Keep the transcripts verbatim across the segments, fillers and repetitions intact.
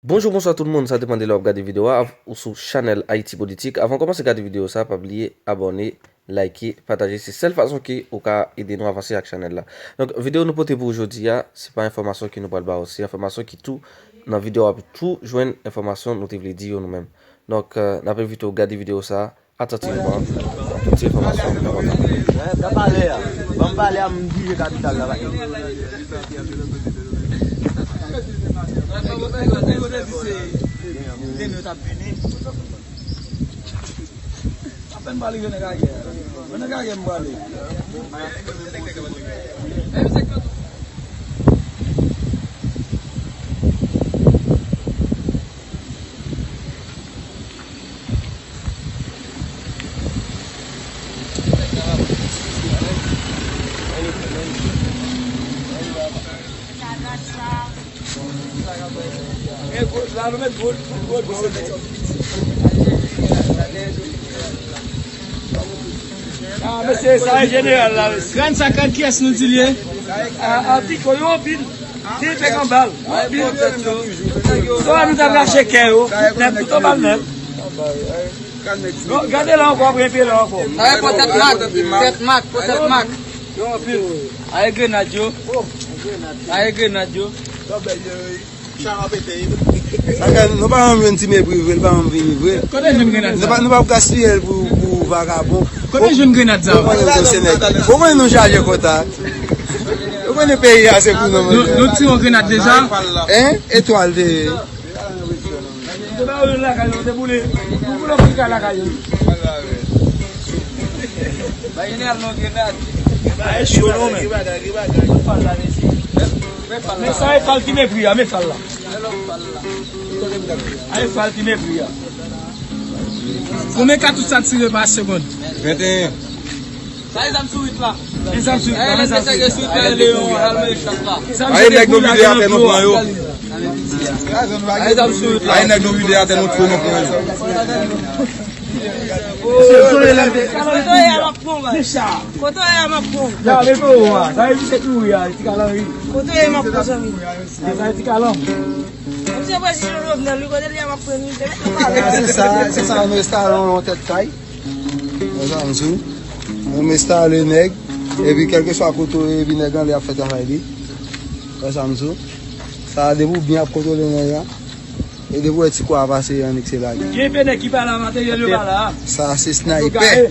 Bonjou, bonswa tout moun, sa depann de lè w ap gade videyo a, av-, ou sou chanèl Ayiti Politik. Avan w kòmanse gade videyo sa, pa bliye abòne, like, pataje. Se sèl fason ke ou ka ede nou avanse ak chanèl la. Donk, videyo nou pote pou ou jodi a, se pa enfòmasyon ke nou pral ba w, se enfòmasyon ki tou nan videyo a, w ap tou jwenn enfòmasyon nou te vle di yo nou menm. Donk, euh, n ap envite w gade videyo sa, atantivman, tout ti enfòmasyon enpòtan. Ban m pale a. Ban m pale a, m dirije kapital la. Apèn pale, yo nan kagè. Yo nan kagè, m pale. Ah, mesye, sa e jeneral la, mesye. Grann sa, grann kiyès nou di l ye? A, a, piko yo anpil. Gen pèk anba l. Anpil. Sa nou t ap rache kè yo. Nèg tout anba l nèt. Bon, gade la ankò, apre enpe la ankò. Sa e pòtèt mak. Tèt mak, pòtèt mak. Yo anpil. Aye grenad yo. Aye grenad yo. Sa fè nou pa janm jwenn ti mepri vre, li pa janm vini vre. Kote jwenn grenad sa? Nou pa, nou p ap gaspiye l pou, pou vagabon. Kote jwenn grenad sa? Ou konnen nou se nèg. Ou konnen nou chaje kontak. Ou konnen peyi a se pou nou. Nou, nou tire yon grenad deja? Hein? Etwal te ye. Te ba yo lakay yo, te boule. Nou boule yon ti kay lakay yo. Ba jeneral non grenad. Ba e cho non men. Men sa e fal ki mepri a, men fal la. A e fal ki mepri a. Konbyen katouch sa tire pa segonn? Venteyen. Sa e zam sou rit la. E zam sou rit la, e zam sou rit la. Aye nèg nou vide atè nou pran yo. Aye zam sou rit la. Aye nèg nou vide atè nou tchwe nou pran yo. Kote w ye a m ap pran w. Kote w ye a m ap pran w. Ya, leve w a. Sa e misye ki wi a, ti kalanri. Kote w ye m ap pran zanmi. Sa e ti kalanri. Misye prezidan Jovenel, wi, kote l ye a m ap pran li. Se sa, se sa, nou enstale yon tèt kay. Wè sa m di w. Nou enstale nèg, epi kèlkeswa kote w ye, epi nèg anlè ap fè travay li. Wè sa m di w. Sa a depi w byen ap kontwole nèg la. E depi w wè ti kwa a pase, annik se lage. Gen pe nèg ki pa la, materyèl yo pa la. Sa a se snaypè. Wè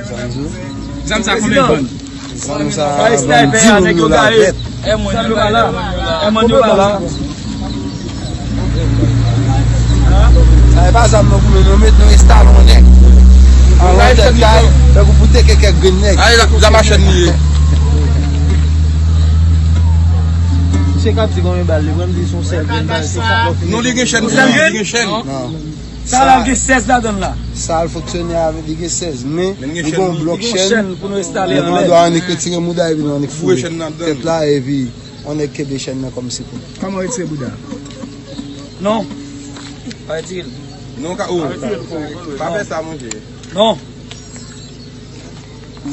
sa m di w. Zam sa konbyen vann? Zam sa a vann di moun dola vèt. Zam yo pa la. Zam yo pa la. Sa e pa zam nan goumen, nou met nou enstale yon nèg. Anvan tèt kay, fè pou pou teke kèk grenn nèg. Ay, la, la machann li ye. Misye k ap di konbyen bal li pran, m di se yon sèl grenn bal, se sa. Non, li gen chèn, li gen chèn. Non. Sa la gen sèz ladann la. Sa l fonksyone avèk, li gen sèz, men li gen yon blòk chèn. Li gen chèn pou nou enstale anlè. Yo mande w annik retire mouda epi nou annik foure tèt la epi yon nèg kenbe chèn nan kòm sipò. Kòman retire bouda? Non. Pa retire l. Non, ka, oh. Pa fè sa, monchè. Non.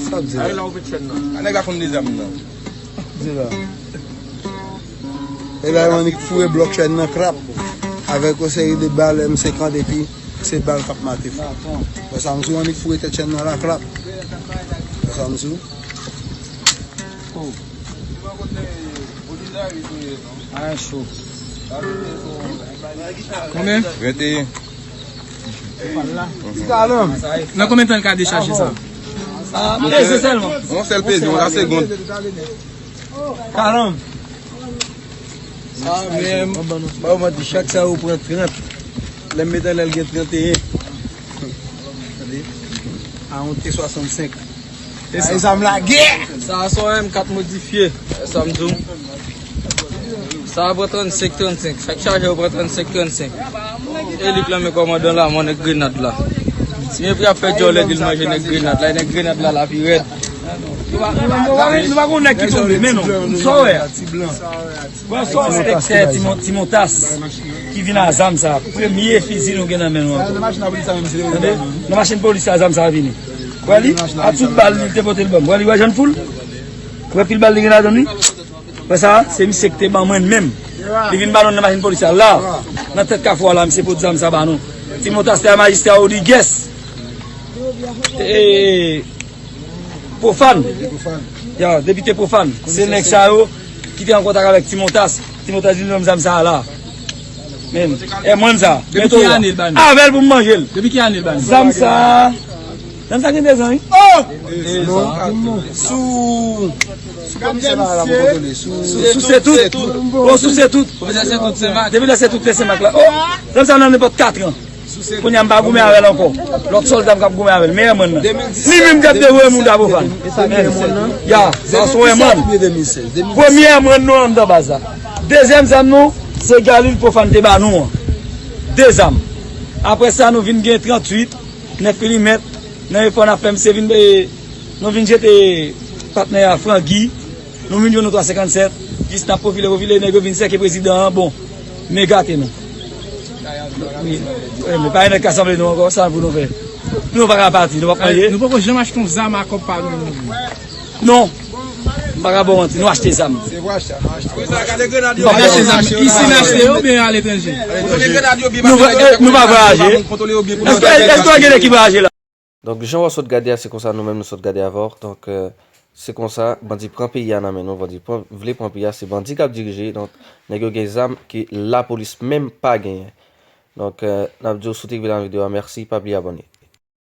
Sa w di la? A nèg la konn de zam nan. Di la. E la, yo annik foure blòk chèn nan krap. Avèk yon seri de bal M senkant epi se bal k ap mate fò. Wè sa m di w, annik foure tèt chèn nan la krap. Wè sa m di w. Oh. A cho. Konbyen? Venteyen. Ti kalanm. Nan konbyen tan l ka dechaje sa? Peze sèlman. Yon sèl peze, yon la segonn. Kalanm. Sa menm, ba w manti, chak sa yo pran trant. Lè m met anlè l gen tranteyen. A yon T swasannsenk. E sa? Sa a se yon M kat modifye. E sa m di w. Sa a pran trannsenk, trannsenk. Chak chajè yo pran trannsenk, trannsenk. Elik lan men kòmandan la, mwen nèg grenad la. Si men pri ap fè djòlè di l manje nèg grenad la, nèg grenad la la pi rèd. Nou pa, nou pa, nou pa gon nèg ki tonbe, men non. Sa w wè a? Wè sa w wè? Enspektè Timon-, Timotas ki vin a zam sa. Premye fizi nou gen nan men nou ankò. Tande? Nan machin polis la zam sa vini. Wè li? A tout bal li te pote l ban m. Wè li, wè jan l fou l? Wè pil bal li gen ladan li? Wè sa? Se misye ki te ban mwen l menm. Li vin ba nou nan machin polis la, la, nan tèt kafou a la, misye pot zam sa ba nou. Ti Motas te a majistra Rodriguez. E, Profan. Ya, depite Profan. Se nèg sa yo ki te an kontak avèk Ti Motas. Ti Motas di nou zam sa la. Men, e mwen sa. Depi ki ane l ba nou? Avè l pou m manje l. Depi ki ane l ba nou? Zam sa. Zam sa gen dezan, wi. Oh! Sou, sou komisè pa la pou kontwole. Sou, sou se tout. Oh, sou se tout. Depi lè se tout, se Senmak la. Oh, zam sa nan nenpòt katran. Kounye a m pa goumen avè l ankò. Lòt sòlda m k ap goumen avè l. Meyè mwen nan. Li menm k ap devoye moun da Profan. Ya, sa se yon mòn. Premye mòn nou anndan baz la. Dezyèm zam nou, se Galil Profan te ba nou an. De zam. Apre sa, nou vin gen tranntuit, nèf milimèt, nan efò n ap fè, misye vin, eh, nou vin jete patnè a Frangi, nou vin jwenn nou twa senkannsèt, jis n ap pwofile, pwofile, nèg yo vin sèke prezidan an, bon, men gate nou. Wi, wi, men pa gen nèg ka sanble nou ankò, sa pou nou fè? Nou pa ka pati, nou p ap manje. Nou poko janm achte yon zam a kòb pa nou menm. Non. M pa ka ba w manti, nou achte zam. Se vre achte, nou achte. Nou pa ka achte zam isi n achte yo oubyen aletranje? Nou pa, eh, nou pa vwayaje. Èske, èske gen nèg ki vwayaje la? Donk, jan w sot gade a, se konsa nou menm nou sot gade avè w. Donk, eh, se konsa, bandi pran peyi a nan men nou, bandi pran, vle pran peyi a, se bandi k ap dirije. Donk, nèg yo gen zam ke lapolis menm pa genyen. Donk, eh, n ap di w si w te rive nan videyo a, mèsi, pa bliye abòne.